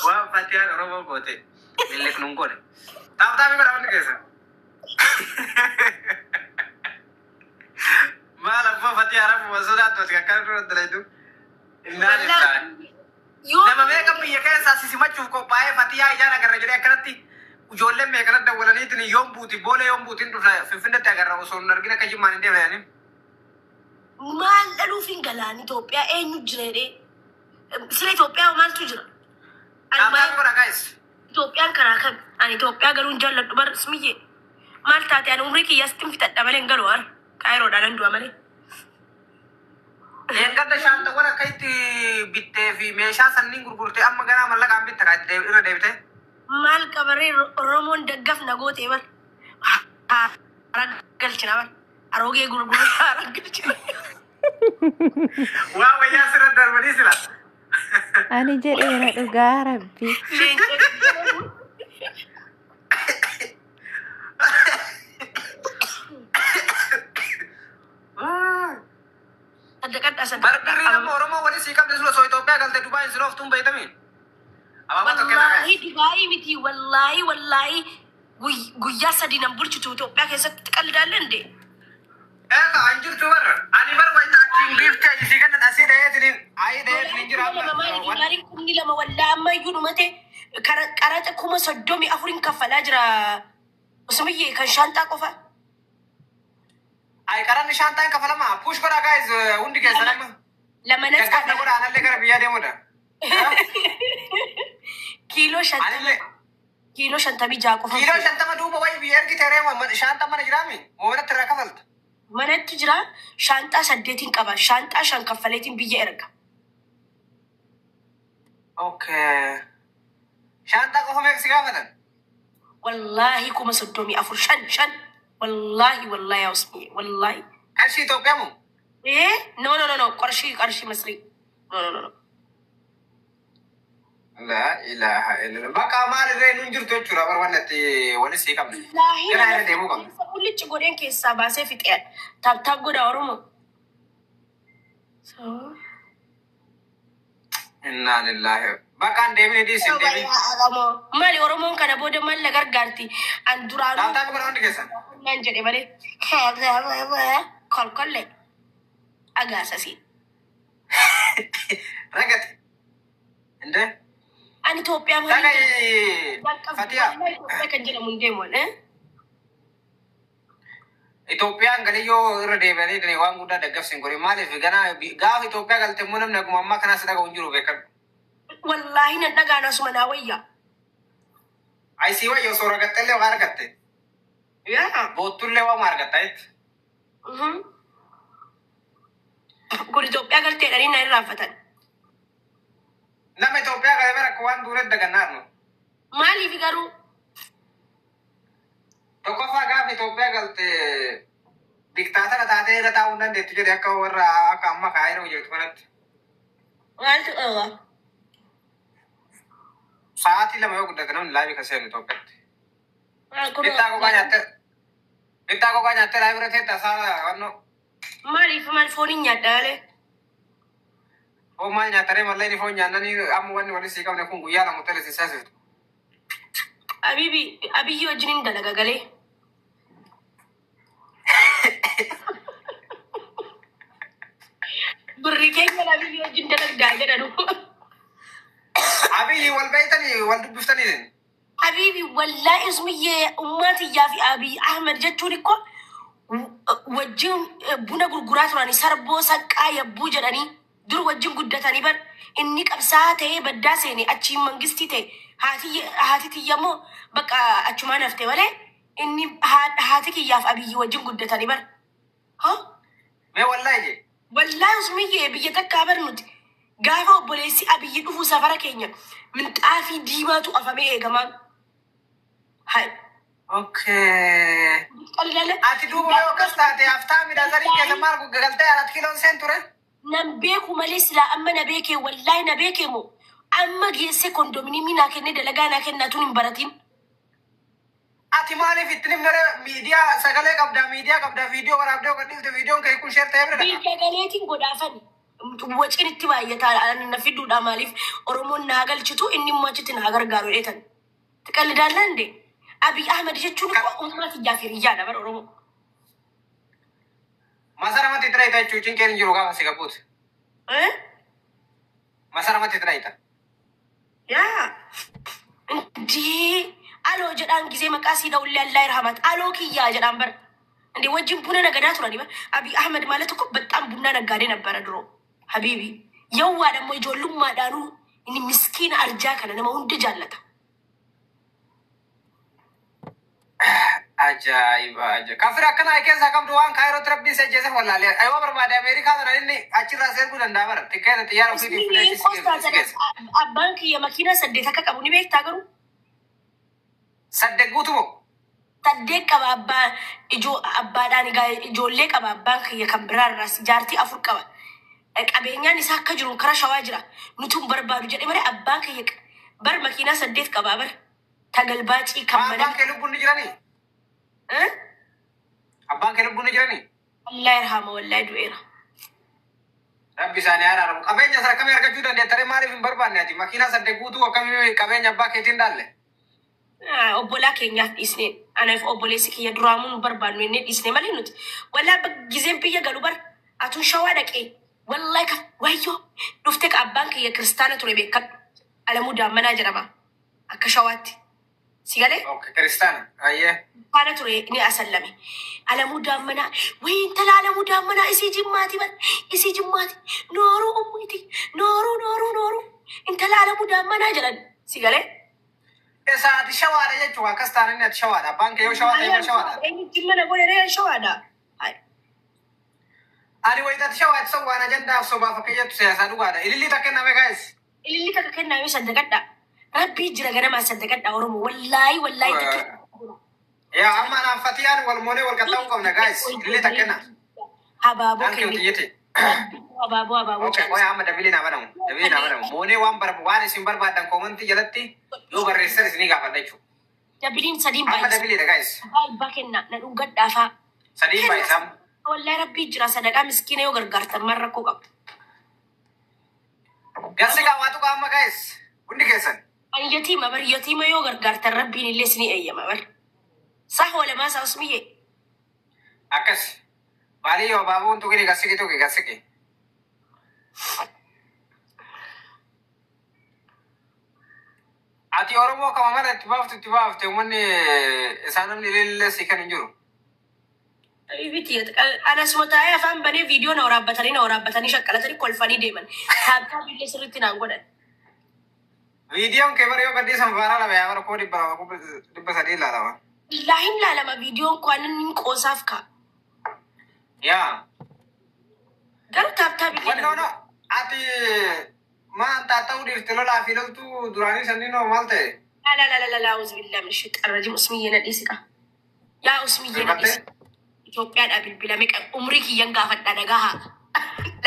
Waan Fatiyaan Oromoo goote millik nun goone. Tap tapii godha wanni keessa. Maal abbaa Fatiyaa rabbuma sodaattu ati akkana dura dalaydu. Innaa lillahi. Yoo Nama meeqa biyya keessaa si simachuuf qophaa'ee Fatiyaa ijaan agarra jedhee akkanatti ijoolleen meeqana dawwalaniitiin yoom buuti boolee yoom buutiin dhufna Finfinneetti agarra osoo hin argin akka jimmaan hin deemne. Maal dhaluuf hin galaan Itoophiyaa eenyu jira jedhee. Sila Itoophiyaa maaltu jira? Ani Tap maal tapii godha guys. Itoophiyaan karaa kami? Ani Itoophiyaa galuu hin jaalladhu bar ismiyyee. Maal taate ani umrii kiyya asitti fixadha malee hin galu har. Kaayiroodhaan nan du'a malee. Eeggadda shaantawwan akka itti bittee fi meeshaa sanniin gurgurtee amma ganaa mallaqaan bitta kan itti irra deebite. Maal qabaree Oromoon daggaf na gootee bar. Haara galchina bar. Aroogee gurguree haara galchina. Waa wayyaa sirra darbanii sila. Ani jedheera dhugaa rabbi. Leenca Saddaqadhaa Bar birrii saddaqadhaa. nama Oromoo waliin sii qabde sun osoo Itoophiyaa galte Dubaay sin ooftuun beeytami. Abaaboo tokkee naa Wallaahi Dubaayii miti wallaahi wallaahi guyyaa 3 nan bulchitu Itoophiyaa keessatti qaldaalle indee. Eeka an jirtu bar ani bar wayita achiin biifte isii kennan asii dhayeetiniin ayii dhayeetiniin Doolaarri jira 2,000 amma maali wan doolaariin 2,000 wallaa amma iyyuu dhumate qaraxa 34,000n kaffalaa jira Usmiyyee kan shaanxaa qofa. Ay qaranni shaantaan kafalama push godhaa guys hundi keessan Lama amma lama gaggafna natsaadha. godhaa anallee gara biyyaa deemudha. Kiiloo 50 Anillee kiiloo 56 qofa kiiloo fuudha. 50 duuba wayi biyya ergite reema shaantaan mana jiraami moo manatti irraa kafalta. Manatti jira shaanxaa 8n qaba shaanxaa 5 kaffaleetiin biyya erga. Okay. Shaantaa qofa meeqa si gaafatan? Wallaahi 34,000 shan shan wallaahi wallaahi yaa Usmiye wallaahi. Qarshii Itoophiyaa moo? Ee no no no no qarshii qarshii Masrii no no no no. Laa ilaaha illallah. Bakka maal irree nun jirtu jechuudha bar wanni ati wali sii qabne. Wallaahi Gara nama irra deemuu qabna. keessa kullichi godheen keessaa baasee fixee taap taap godha Oromoo. So. Innaa lillaahi. Bakka hin deebine dhiisi hin deebin. Oromoo. Maali Oromoon kana booda maal na gargaarti? An duraanuu Tap tapii godha hundi keessan. naan jedhe malee kolkollee agaasasii. Ragati. Inde. Ani Itoophiyaa maaliin Dhaga'i jalqabdu Fatiyaa. wallahi Itoophiyaa kan jedhamu hin deemu ani, eh? Itoophiyaan galiyyoo irra deebi'anii waan guddaa daggafsi hin godhin. Maaliif ganaa gaafa Itoophiyaa galte immoo namni akkuma ammaa kanaa si dhaga'u hin jiru beekadhu. Wallaahi nan dhagaan asuma naa wayya. Ayi sii wayya osoo ragattellee waa argatte. Yaa. Boottullee waama argatta jetti. Kun Itoophiyaa galteedhanii na irraanfatan. Nama Itoophiyaa galee bara akka waan duuretti dagannaa nu. Maaliif garuu? Tokkoffaa gaafa Itoophiyaa galte diktaatara taatee irra taa'uu hin dandeettu jedhe akka warra akka amma kaayiroo jirtu kanatti. Maaltu dhowwa? Sa'aatii 2 yoo guddate namni live kan seenu Itoophiyaatti. Qixxaa gogaa nyaattee qixxaa gogaa nyaattee live irra teetta saala wannoo. Maaliif maal foon hin nyaadha malee? Foon maal nyaattaree mallee foon nyaannanii amma wanni waliin sii qabne kun guyyaa 2 tele si seesiftu. Abibi Abiyyi wajjin hin dalaga galee. Birrii keenya Abiyyi wajjin dalagdaa jedhanu. Abiyyi wal beektanii wal dubbiftanii. Habibi wallaahi Usmiyyee ummaa tiyyaa fi Abiy Ahmed jechuun ikko wajjin buna gurguraa turani sarboo saqqaa yabbuu jedhanii dur wajjin guddatanii bar inni qabsaa'aa ta'ee baddaa seene achiin mangistii ta'e haati haati tiyya immoo bakka achumaan hafte malee inni haati kiyyaaf Abiyyi wajjin guddatanii bar. Ha? Mee wallahi jee. Wallaahi Usmiyyee biyya takkaa bar nuti gaafa obboleessi Abiyyi dhufu safara keenya minxaafii diimaatu afamee eegamaan. Hay. Okay. Qalilale. Ati duuba yoo akkas taate haftaamidha zariin keessa maal galtee arat kiiloon seen ture? Nan beeku malee silaa amma na beekee wallaahi na beekee moo amma geessee kondominiimii naa kennee dalagaa naa kennaa tun hin baratiin. Ati maaliif itti himnare miidiyaa sagalee qabdaa miidiyaa qabdaa viidiyoo waraabdee kan dhiifte viidiyoon kee kun share ta'ee bira dhaqa. Biyya galeetiin godhaafan waciin itti baay'ataa na fiduudha maaliif Oromoon naa galchitu inni immoo achitti naa gargaaru dheetan. Tiqallidaalla inde Abiy Ahmed jechuun Kan immoo uummata kiyyaa fi hiriyaadha bara Oromoo. Masaramatti itti dhayita jechuun cinqeen hin jiru gaafa si gabbuute. Eh? Masaramatti itti dhayita. Yaa indii aloo jedhaan gisee maqaa sii dha'ullee Allah irhamat aloo kiyyaa jedhaan bara. እንዴ wajjin buna nagadaa turani bar Abiy Ahmed ማለት እኮ በጣም ቡና ነጋዴ ነበረ ድሮ ሀቢቢ የዋ ደግሞ ijoollummaadhaanuu inni miskiina arjaa kana nama hunda jaallata. Ajaa'iba ajaa'iba. Kafir akkana keessaa qabdu waan kaayirootti rabbiin si ajjeese wallaalee. Ayoo barbaade Ameerikaa sana inni achirraa seerguu danda'a bara. Xiqqeessa xiyyaara ofiitiin Ismiin fidee si qoostaa geessa. Abbaan kiyya makiinaa saddeet akka qabu ni beektaa garuu Saddeet guutuu moo? Saddeet qaba abbaa ijoo abbaadhaan egaa ijoollee qaba abbaan kiyya kan biraarraas jaartii afur qaba. Qabeenyaan isaa akka jiru kara shawaa jira. Nutu hin barbaadu jedhee malee abbaan kiyya bar makiinaa saddeet qaba bar. Tagalbaacii kan Maa mana. abbaan kee lubbuun ni jiranii? Eh? Abbaan kee lubbuun ni jiranii? Allah irhama wallahi du'eera. Rabbi isaanii araaramu. Qabeenya sana akkamii argachuu dandeettare maaliif hin barbaanne ati? Makiinaa saddeet guutuu akkamii qabeenya abbaa keetiin dhaalle? Ah, obbolaa keenyaaf dhiisne anaaf obboleessi kiyya duraamuu nu barbaannu inni dhiisne malee nuti wallaa gizeen biyya galu bar atuun shawaa dhaqee wallahi ka wayyoo dhufte ka abbaan kiyya kiristaana ture beekadhu Alamuu Daammanaa jedhama akka shawaatti si galee Okay, kiristaana. Ayyee. Kiristaana ture ni asallame Alamuu Daammanaa wayi intala Alamuu Daammanaa isii jimmaati bar isii jimmaati nooruu ummiiti nooruu nooruu nooruu intala Alamuu Daammanaa jedhan si galee. Isa ati shawaadha jechuudha. Akkas taanaan inni ati shawaadha. Abbaan kee yoo shawaa ta'e immoo shawaadha. Inni jimma na godhe ree shawaadha. Ani wayita ati shawaa ati waan ajandaaf sobaaf akka jettu siyaasaa dhugaadha. Ililli takka kenname guys. Ililli takka kenname saddaqadha. Rabbii jira ganamaa saddaqadha Oromoo. Wallaahi wallaahi takka. Yaa amma anaaf fatiyaan wal moonee wal qaxxaamuu qabna guys. Ililli takka kenna. Habaaboo Thank you kenne. tiyyiti. Habaaboo habaaboo Okay, qoya amma dabilii naa banamu. Dabilii naa banamu. Moonee waan waan isin barbaadan koomantii jalatti yoo barreessan isinii gaafadha jechuudha. Dabiliin sadiin Amma baay'isa. dabiliidha guys. Abbaa abbaa kenna na dhungadhaafaa. Sadiin baay'isaa. Wallaahi rabbii jira sadaqaa miskiina yoo gargaartan maal rakkoo qabu. Gassi kaawwatu qaama guys. Hundi keessan. Ani yatiima bar yatiima yoo gargaartan rabbiin illee isinii eeyyama bar. Sah walamaa isaa usmiyyee. Akkas. Baalii yoo baabuun tuqini gassiki tuqi gassiki. Ati Oromoo kama mala itti baaftu itti baafte uummanni isaan namni ilillee si kan hin jiru. Biti anasuma taa'ee afaan banee viidiyoo na waraabbatanii na waraabbatanii shaqqalatanii kolfanii deeman. Taabtaa illee sirriitti naan godhan. Viidiyoon kee bara yoo gadhiisan faaraa lama yaa bara 200,000 300 ilaalama. Billaahin laalama viidiyoon koo anan hin qoosaaf ka'a. Yaa. Garuu taabtaa illee Wannoo no ati maan taata'uu dhiifte lolaa fi loltuu duraanii sanniin hoo maal ta'e? La la la la la auzu billahi min shaitaan rajim usmiyyee na dhiisi qa. Yaa usmiyyee na dhiisi. Itoophiyaadhaa bilbilame umrii kiyyan gaafadha dhagaha.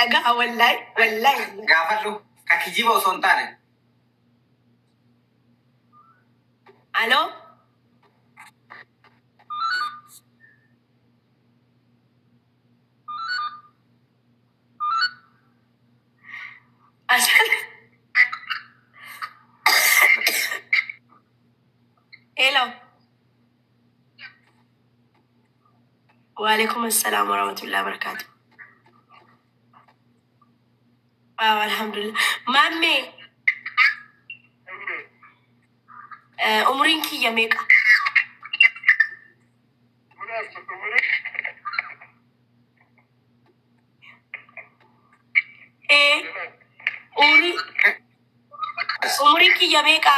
Dhagaha wallaahi wallaahi. Gaafadhu ka kijiba osoo hin taane. Aloo. Asal. Hello. Waalaikum assalam warahmatullahi wabarakatuh. Waaw alhamdulillah. Maammee umriin kiyya meeqa? Ee umrii umriin kiyya meeqa?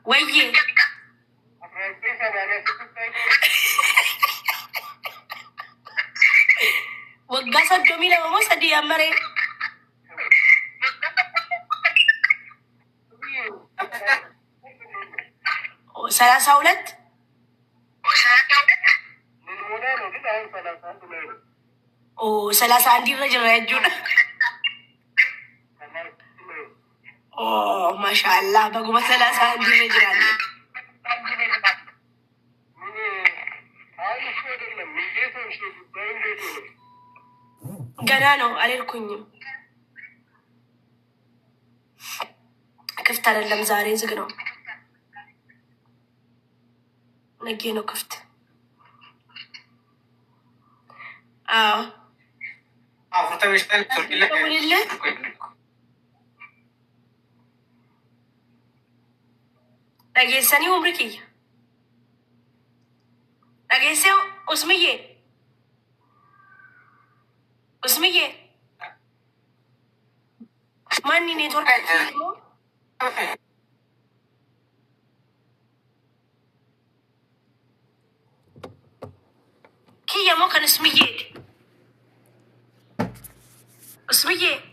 Wayyee. Waggaa 32 moo sadii ammaree? 32. 31 irra jirra jechuudha. Oh, maashaallah baguma salaa saantiirra jiraanne. ገና ነው አልሄድኩኝም። ክፍት አይደለም ዛሬ ዝግ ነው። ነገ ነው ክፍት። አዎ 45 ደውልልህ። Dhageessanii umri kiyya. Dhageessee Usmiyyee. Usmiyyee. Manni neetworkii immoo kiyya moo kan Usmiyyeeti? Usmiyyee.